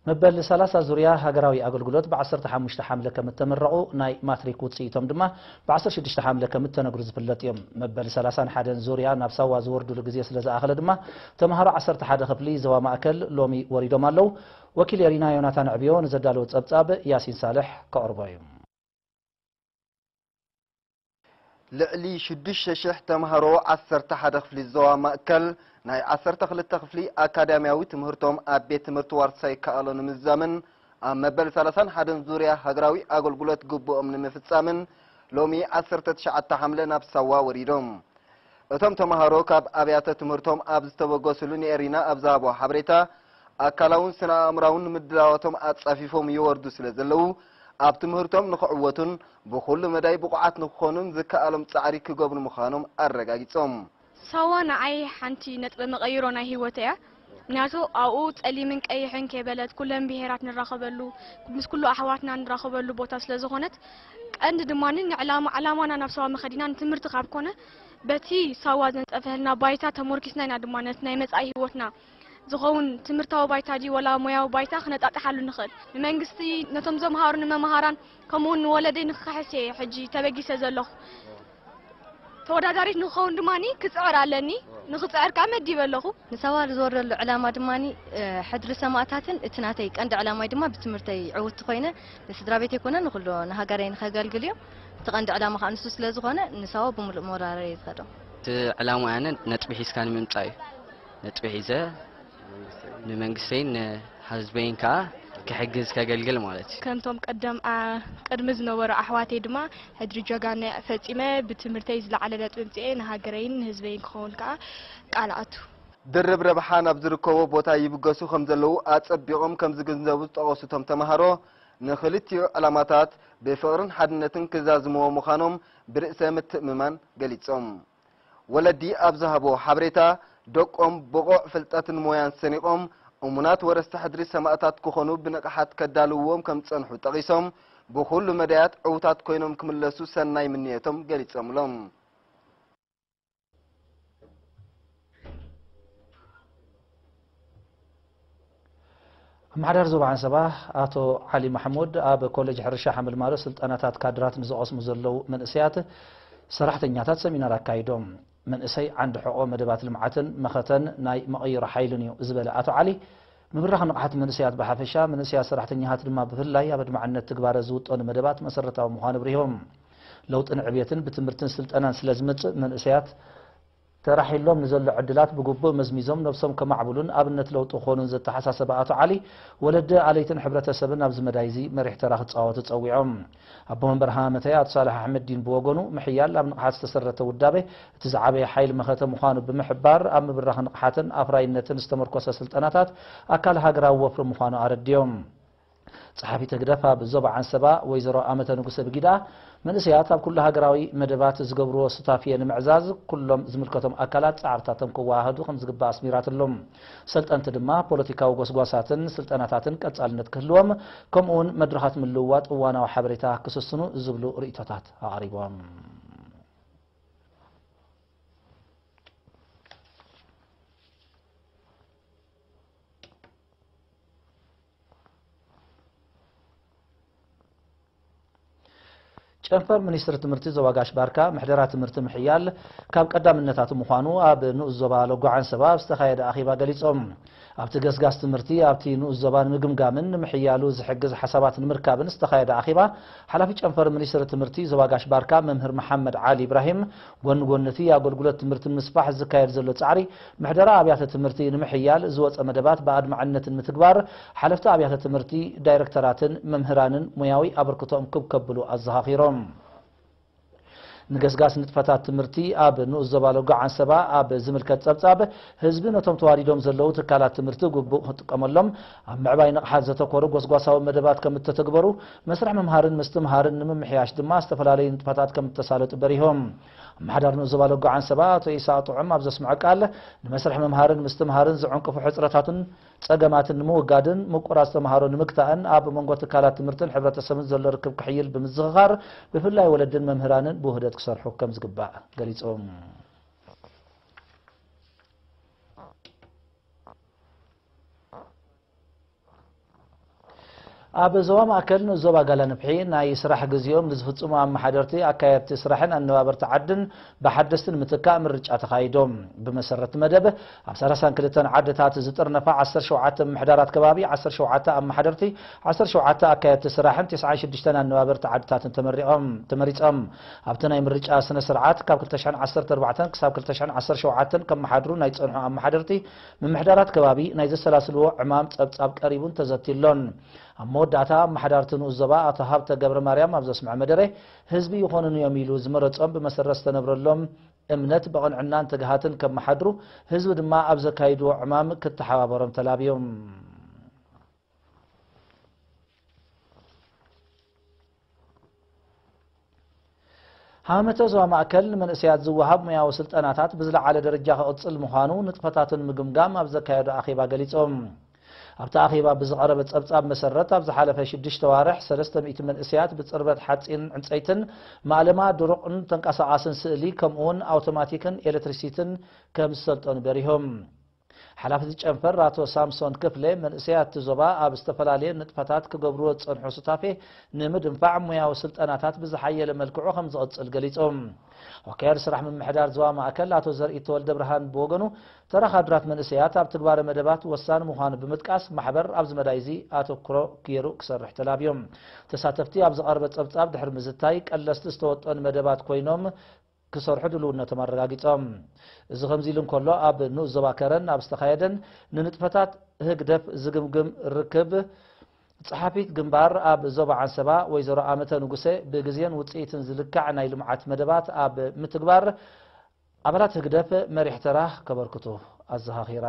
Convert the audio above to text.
መበል ሰላሳ ዙርያ ሃገራዊ ኣገልግሎት ብ ዓሰርተ ሓሙሽተ ሓምለ ከም እተመረቑ፣ ናይ ማትሪክ ውፅኢቶም ድማ ብ ዓሰርተ ሽዱሽተ ሓምለ ከም እተነግሩ ዝፍለጥ እዮም። መበል ሰላሳን ሓደን ዙርያ ናብ ሳዋ ዝወርዱሉ ግዜ ስለ ዝኣኸለ ድማ፣ ተምሃሮ ዓሰርተ ሓደ ክፍሊ ዞባ ማእከል ሎሚ ወሪዶም ኣለዉ። ወኪል ኤሪና ዮናታን ዕብዮ ንዘዳለዎ ጸብጻብ ያሲን ሳልሕ ከቕርቦ እዩ። ልዕሊ ሽዱሽተ ሽሕ ተምሃሮ ዓሰርተ ሓደ ክፍሊ ዞባ ማእከል ናይ ዓሰርተ ክልተ ክፍሊ ኣካዳሚያዊ ትምህርቶም ኣብ ቤት ትምህርቲ ዋርሳይ ከኣሎ ንምዝዛምን ኣብ መበል ሰላሳን ሓደን ዙርያ ሃገራዊ ኣገልግሎት ግቡኦም ንምፍጻምን ሎሚ ዓሰርተ ትሽዓተ ሓምለ ናብ ሳዋ ወሪዶም። እቶም ተምሃሮ ካብ ኣብያተ ትምህርቶም ኣብ ዝተበገሱሉ ንኤሪና ኣብ ዝሃቦ ሓበሬታ፣ ኣካላውን ስነ ኣእምራውን ምድላዋቶም ኣጻፊፎም ይወርዱ ስለ ዘለዉ፣ ኣብ ትምህርቶም ንኽዕወቱን ብኹሉ መዳይ ብቑዓት ንክኾኑን ዝከኣሎም ጻዕሪ ክገብሩ ምዃኖም ኣረጋጊጾም። ሳዋ ንዓይ ሓንቲ ነጥበ መቐይሮ ናይ ህይወት እያ። ምክንያቱ ኣብኡ ጸሊምን ቀይሕን ከይበለት ኩለን ብሄራት ንራኸበሉ፣ ምስ ኩሉ ኣሕዋትና ንራኸበሉ ቦታ ስለ ዝኾነት፣ ቀንዲ ድማ ንዕላማ፣ ዕላማና ናብ ሳዋ መኸዲና ንትምህርቲ ካብ ኮነ፣ በቲ ሳዋ ዘንጸፈልና ባይታ ተሞርኪስና ኢና ድማ ነቲ ናይ መጻኢ ህይወትና ዝኸውን ትምህርታዊ ባይታ ድዩ ወላ ሞያዊ ባይታ ክነጣጥሓሉ ንኽእል። ንመንግስቲ፣ ነቶም ዘምሃሩ ንመምሃራን፣ ከምኡውን ንወለደይ ንክኸሕስ እየ ሕጂ ተበጊሰ ዘለኹ። ተወዳዳሪት ንክኸውን ድማ ክጽዕር ኣለኒ። ንክጽዕር ከዓ መዲበ ኣለኹ። ንሳዋ ዝወርደሉ ዕላማ ድማ፣ እ፣ ሕድሪ ሰማእታትን እቲ ናተይ ቀንዲ ዕላማይ ድማ ብትምህርተይ ዕውቲ ኮይነ ንስድራ ቤት ኣይኮነ ንኩሎ ንሃገረይ ንኸገልግል እዩ። እቲ ቀንዲ ዕላማ ከዓ ንሱ ስለ ዝኾነ ንሳዋ ብምሉእ ሞራለይ እየ ዝኸዶ። እቲ ዕላማ ያነ ነጥቢ ሒዝካ ንምምጻእ እዩ። ነጥቢ ሒዘ ንመንግስተይን ንህዝበይን ከዓ ክሕግዝ ከገልግል ማለት እዩ። ከምቶም ቀደም፣ ኣ፣ ቅድሚ ዝነበሩ ኣሕዋተይ ድማ ሕድሪ ጀጋነ ፈጺመ ብትምህርተይ ዝለዓለ ነጥቢ ምጽኤ ንሃገረይን ንህዝበይን ክኸውን ከዓ ቃል ኣቱ። ድርብ ረብሓ ናብ ዝርከቦ ቦታ ይብገሱ ከም ዘለዉ ኣጸቢቖም ከም ዝግንዘቡ ዝጠቐሱ እቶም ተምሃሮ፣ ንኽልቲኡ ዕላማታት ብፍቕርን ሓድነትን ክዛዝምዎ ምዃኖም ብርእሰ ምትእምማን ገሊጾም። ወለዲ ኣብ ዝሃቦ ሓበሬታ፣ ደቆም ብቑዕ ፍልጠትን ሞያን ሰኒቖም እሙናት ወረስቲ ሕድሪ ሰማእታት ክኾኑ ብንቕሓት ከዳልውዎም ከም ዝጸንሑ ጠቒሶም፣ ብኹሉ መዳያት ዕዉታት ኮይኖም ክምለሱ ሰናይ ምንየቶም ገሊጾምሎም። ኣመሓዳሪ ዞባ ዓንሰባ ኣቶ ዓሊ ማሕሙድ ኣብ ኮሌጅ ሕርሻ ሓመልማሎ ስልጠናታት ካድራት ንዝቐስሙ ዘለዉ መንእሰያት ሰራሕተኛታት ሰሚናር ኣካይዶም። መንእሰይ ዓንዲ ሕቖ መደባት ልምዓትን መኸተን ናይ መቐይሮ ሓይልን እዩ ዝበለ ኣቶ ዓሊ፣ ምብራኽ ንቕሓት መንእሰያት ብሓፈሻ፣ መንእሰያት ሰራሕተኛታት ድማ ብፍላይ ኣብ ኣድማዕነት ትግባረ ዝውጠኑ መደባት መሰረታዊ ምዃኑ ኣብሪሆም። ለውጥን ዕብየትን ብትምህርትን ስልጠናን ስለ ዝመጽእ፣ መንእሰያት ተራሒሎም ንዘሎ ዕድላት ብግቡእ መዝሚዞም ነብሶም ከማዕብሉን ኣብነት ለውጢ ክኾኑን ዘተሓሳሰበ ኣቶ ዓሊ፣ ወለዲ፣ ኣለይትን ሕብረተሰብን ኣብዚ መዳይ እዚ መሪሕ ተራ ክጻወቱ ጸዊዖም። ኣቦ መንበር ሃመተይ ኣቶ ሳልሕ ኣሕመድዲን ብወገኑ፣ ምሕያል ኣብ ንቕሓት ዝተሰረተ ውዳቤ እቲ ዝዓበየ ሓይሊ መኸተ ምዃኑ ብምሕባር፣ ኣብ ምብራኽ ንቕሓትን ኣፍራይነትን ዝተመርኮሰ ስልጠናታት ኣካል ሃገራዊ ወፍሪ ምዃኑ ኣረዲኦም። ጸሓፊት ህግደፍ ኣብ ዞባ ዓንሰባ ወይዘሮ ኣመተ ንጉሰ ብጊዳ፣ መንእሰያት ኣብ ኩሉ ሃገራዊ መደባት ዝገብርዎ ሱታፌ ንምዕዛዝ ኩሎም ዝምልከቶም ኣካላት ጻዕርታቶም ክወሃህዱ ከም ዝግባእ ኣስሚራትሎም። ሰልጠንቲ ድማ ፖለቲካዊ ጎስጓሳትን ስልጠናታትን ቀጻልነት ክህልዎም፣ ከምኡውን መድረኻት ምልውዋጥ እዋናዊ ሓበሬታ ክስስኑ ዝብሉ ርእይቶታት ኣቕሪቦም። ጨንፈር ሚኒስትሪ ትምህርቲ ዞባ ጋሽ ባርካ፣ ምሕደራ ትምህርቲ ምሕያል ካብ ቀዳምነታቱ ምዃኑ ኣብ ንኡስ ዞባ ሎጎ ዓንሰባ ኣብ ዝተኻየደ ኣኼባ ገሊጾም። ኣብቲ ገስጋስ ትምህርቲ ኣብቲ ንኡስ ዞባ ንምግምጋምን ንምሕያሉ ዝሕግዝ ሓሳባት ንምርካብን ዝተኻየደ ኣኼባ፣ ሓላፊ ጨንፈር ሚኒስትሪ ትምህርቲ ዞባ ጋሽ ባርካ መምህር መሓመድ ዓሊ ኢብራሂም፣ ጎኒ ጎኒ እቲ ኣገልግሎት ትምህርቲ ንምስፋሕ ዝካየድ ዘሎ ጻዕሪ፣ ምሕደራ ኣብያተ ትምህርቲ ንምሕያል ዝወጸ መደባት ብኣድማዕነት ንምትግባር፣ ሓለፍቲ ኣብያተ ትምህርቲ፣ ዳይረክተራትን መምህራንን ሞያዊ ኣበርክቶኦም ክብ ከብሉ ኣዘኻኺሮም። ንገስጋስ ንጥፈታት ትምህርቲ ኣብ ንኡስ ዞባ ሎጎ ዓንሰባ ኣብ ዝምልከት ጸብጻብ፣ ህዝቢ ነቶም ተዋዲዶም ዘለዉ ትካላት ትምህርቲ ግቡእ ክጥቀመሎም፣ ኣብ ምዕባይ ንቕሓት ዘተኮሩ ጎስጓሳዊ መደባት ከም እተተግበሩ፣ መስርሕ ምምሃርን ምስትምሃርን ንምምሕያሽ ድማ ዝተፈላለዩ ንጥፈታት ከም እተሳለጡ በሪሆም። ኣመሓዳሪ ንኡስ ዞባ ሎጎ ዓንሰባ ኣቶ ኢሳቕ ጥዑም ኣብ ዘስምዖ ቃል፣ ንመስርሕ ምምሃርን ምስትምሃርን ዝዕንቅፉ ሕጽረታትን ጸገማትን ንምውጋድን ምቁራጽ ተምሃሮ ንምግታእን ኣብ መንጎ ትካላት ትምህርትን ሕብረተሰብን ዘሎ ርክብ ክሕይል ብምዝኽኻር፣ ብፍላይ ወለድን መምህራንን ብውህደት ክሰርሑ ከም ዝግባእ ገሊጾም። ኣብ ዞባ ማእከል ንኡስ ዞባ ጋላንፍሒ ናይ ስራሕ ግዜኦም ንዝፍጽሙ ኣመሓደርቲ፣ ኣካየድቲ ስራሕን ኣነባበርቲ ዓድን ብሓደስቲ ንምትካእ ምርጫ ተኻይዶም። ብመሰረት መደብ፣ ኣብ ሰላሳን ክልተን ዓድታት ዝጥርነፋ ዓሰርተ ሸውዓተ ምምሕዳራት ከባቢ፣ ዓሰርተ ሸውዓተ ኣመሓደርቲ፣ ዓሰርተ ሸውዓተ ኣካየድቲ ስራሕን ተስዓን ሽዱሽተን ኣነባበርቲ ዓድታትን ተመሪቖም፣ ተመሪጾም። ኣብቲ ናይ ምርጫ ስነ ስርዓት ካብ ክልተ ሽሕን ዓሰርተ ኣርባዕተን ክሳብ ክልተ ሽሕን ዓሰርተ ሸውዓተን ከመሓድሩ ናይ ጸንሑ ኣመሓደርቲ፣ ምምሕዳራት ከባቢ ናይ ዘሰላስልዎ ዕማም ጸብጻብ ቀሪቡን ተዘትዩሎን። ኣብ መወዳእታ ኣመሓዳርቲ ንኡስ ዞባ ኣቶ ሃብተ ገብረ ማርያም ኣብ ዘስምዖ መደረ፣ ህዝቢ ይኾኑኒ እዮም ኢሉ ዝመረጾም ብመሰረት ዝተነብረሎም እምነት ብቕንዕናን ትግሃትን ከመሓድሩ፣ ህዝቢ ድማ ኣብ ዘካይድዎ ዕማም ክተሓባበሮም ተላብዮም። ሃመተ ዞባ ማእከል ንመንእሰያት ዝወሃብ ሙያዊ ስልጠናታት ብዝለዓለ ደረጃ ክቕጽል ምዃኑ ንጥፈታቱ ንምግምጋም ኣብ ዘካየዶ ኣኼባ ገሊጾም። ኣብቲ ኣኼባ ብዝቐረበ ጸብጻብ መሰረት፣ ኣብ ዝሓለፈ ሽዱሽተ ዋርሕ ሰለስተ ሚእቲ መንእሰያት ብጽርበት ሓጺን ዕንጸይትን ማእለማ ድሩቕን ተንቀሳቓስን ስእሊ፣ ከምኡውን ኣውቶማቲክን ኤሌክትሪሲትን ከም ዝሰልጠኑ በሪሆም። ሓላፊ እቲ ጨንፈር ኣቶ ሳምሶን ክፍለ፣ መንእሰያት እቲ ዞባ ኣብ ዝተፈላለየ ንጥፈታት ክገብርዎ ዝጸንሑ ሱታፌ ንምድንፋዕ ሙያዊ ስልጠናታት ብዝሓየለ መልክዑ ከም ዝቕጽል ገሊጹ። ወኪል ስራሕ ምምሕዳር ዞባ ማእከል ኣቶ ዘርኢ ተወልደ ብርሃን ብወገኑ፣ ተራ ካድራት መንእሰያት ኣብ ትግባረ መደባት ወሳኒ ምዃኑ ብምጥቃስ፣ ማሕበር ኣብዚ መዳይ እዚ ኣተኩሮ ገይሩ ክሰርሕ ተላብዮም። ተሳተፍቲ ኣብ ዝቐረበ ጸብጻብ ድሕሪ ምዝታይ፣ ቀለስቲ ዝተወጠኑ መደባት ኮይኖም ክሰርሑ ድልውነቶም ኣረጋጊጾም። እዚ ከምዚ ኢሉ እንከሎ፣ ኣብ ንኡስ ዞባ ከረን ኣብ ዝተኻየደን ንንጥፈታት ህግደፍ ዝግምግም ርክብ፣ ጸሓፊት ግንባር ኣብ ዞባ ዓንሰባ ወይዘሮ ኣመተ ንጉሰ፣ ብግዜን ውጽኢትን ዝልካዕ ናይ ልምዓት መደባት ኣብ ምትግባር ኣባላት ህግደፍ መሪሕ ተራ ከበርክቱ ኣዘኻኺራ።